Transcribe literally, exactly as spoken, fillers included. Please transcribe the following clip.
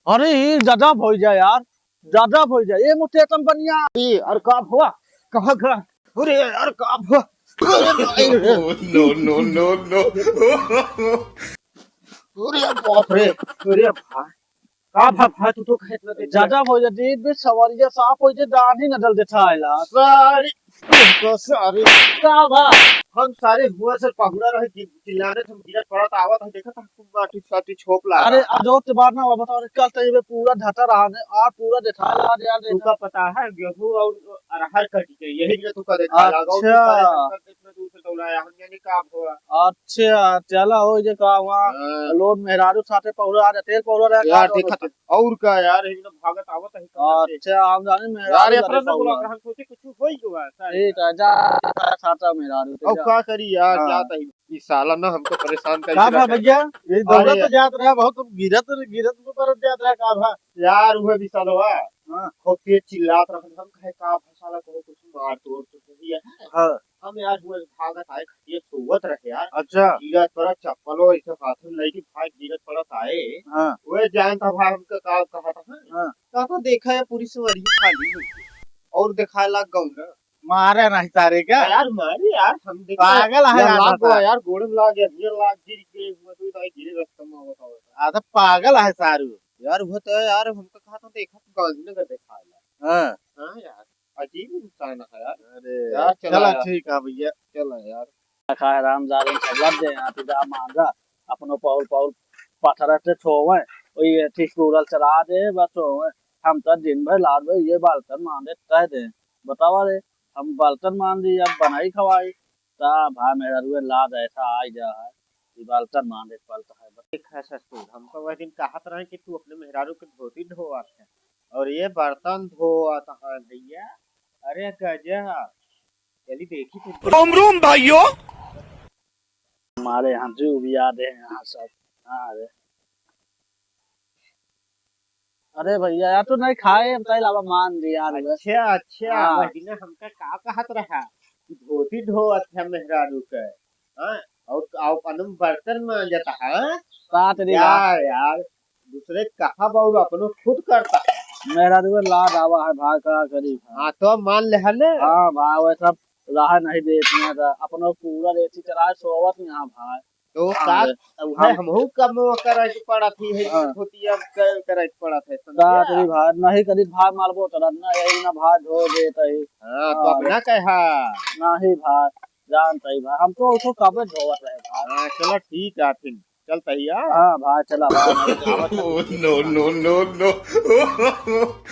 अरे, ई ज्यादा भई जाए यार, ज्यादा भई जाए। ए, मोटे एकदम बढ़िया। ए, अरे का हुआ? कहाँ गया? अरे यार, का हुआ? अरे भाई रे। Oh, no, no, no, no। अरे बाप रे। अरे भाई, का भा, भा, तू तो खेत में देख ज्यादा हो जाती, बे सवरिया साफ हो जाए, दाढ़ी न डल देता है ला। सारी, तो सारी। का भा? हम सारे हुआ से पहुरा रहे, चि-, चिल्लाने से हम गिरत पड़त आवत है, देखत है, खूब माटी साटी छोप ला अरे, रहा। आज और बार ना हुआ, बताओ, अरे, कल तो ये पूरा ढटा रहा ने, और पूरा देखा ला, यार, तू देखा। का पता है, गेहूं और अरहर कट गए, यही लिए तू का देखा लगा, और अच्छा। तू सारे शंकर इतना दूर से दौड़ाया, हम यानी का हुआ। अच्छा, चला हो जे का हुआ, हाँ। लोन मेहरारू साथे पहुरा, आज तेल पहुरा रहे, यार, का देखा तो। और का यार, एक भागत आवत है कहाँ से? अच्छा, हम जाने मेहरारू यार, ये जाने अपना ना पहुरा। बोला, हम सोचे कुछ हो ही हुआ है, सारे ठीक का। है, जा, साटा मेहरारू के, और जा। का करी यार, हाँ। जात है। ई साला ना हमको परेशान का करके भा रखा है। भैया, ये अरे दौड़त तो यार। जात रहा, बहुत गिरत, गिरत में परत जात रहा, का भा? यार, उहे भी सालवा, हाँ। खूब तेज चिल्लात रहा, हम कहे, का भा साला, कहो कुछ मार तोड़ तो नहीं है। हाँ। हम यार हुए भागत आए, खटिया सोवत रहे यार। अच्छा। गिरत पड़ा, चप्पलो ऐसे हाथ में लेके भाग गिरत पड़त आए। हाँ। वे जानता भाई हमका का कहा था, हाँ। हाँ। कहा था, देखा है पूरी सवारी खाली हुई है। और देखा लाग गऊ ना। मारे नहीं सारे का। यार मारे यार, हम देख पागल है यार, यार, लाग बता। गया यार, गोड़ में लाग गया, ये लाग गिर गए, हुआ तो इधर गिरे रास्ता में होता होता। आ तो पागल है सारू। यार वो तो यार हमका कहा था, देखा तो गांधीनगर देखा है। हाँ। हाँ यार। अजीब इंसान है यार। अरे, यार, चला चला यार। ठीक है भैया, चला यार। खाए राम जालिम सब लग गए यहाँ पे, जा मांजा, अपनो पौल पौल पत्थर से ठोवे, वही ठीक टूरल चला दे, बस होवे। हम तो दिन भर लाद भाई ये बालतन मांजे तह दे, बतावा रे, हम बालतन मान दी, अब बनाई खवाई, ता भा मेहरारू लाद ऐसा आ ही जा है, ये बालतन मांजे पलता है। देख है ससुर, हम तो वह दिन कहत रहे कि तू अपने मेहरारू के धोती ढोवत है और ये बर्तन धोवत है भैया। अरे गजब, चली देखी तुम। रोम रोम भाइयों। हमारे यहाँ जू भी याद है यहाँ सब। हाँ रे। अरे भैया यार, तू नहीं खाए, हम तय लावा मान दिया यार। अच्छा, अच्छा, हाँ। वह दिन हमका का कहत रहा कि धोती ढोवत है मेहरारू के, हाँ? और, और अनम बर्तन मांजत है, हाँ? साथ रे यार, यार। दूसरे कहा बाउर अपनो खुद करता। मेहरारू लाद आवा है भाई, का करी भाई? हाँ, तो मान ले है ना। हाँ भाई, वैसा रहा नहीं देत में तो अपनो पूरा रेती चलाए सोवत यहाँ भाई। तो हाँ का, रे। उहे हम हमहू कम करे के पड़त ही है, हाँ। धोतिया क-, करे के पड़त है, समझे? साथ रे भाई, नहीं करी भाई मारबो तो ना, यही ना भाई धो देत ही। हाँ, तो हाँ अब रे। ना कहा। नहीं भाई, जानत ही भाई, हम तो उसको कबे धोवत रहे भाई। हाँ, चलो ठीक है फिर। चलता ही यार। हाँ भाई, चला भाई। Oh, no, no, no, no।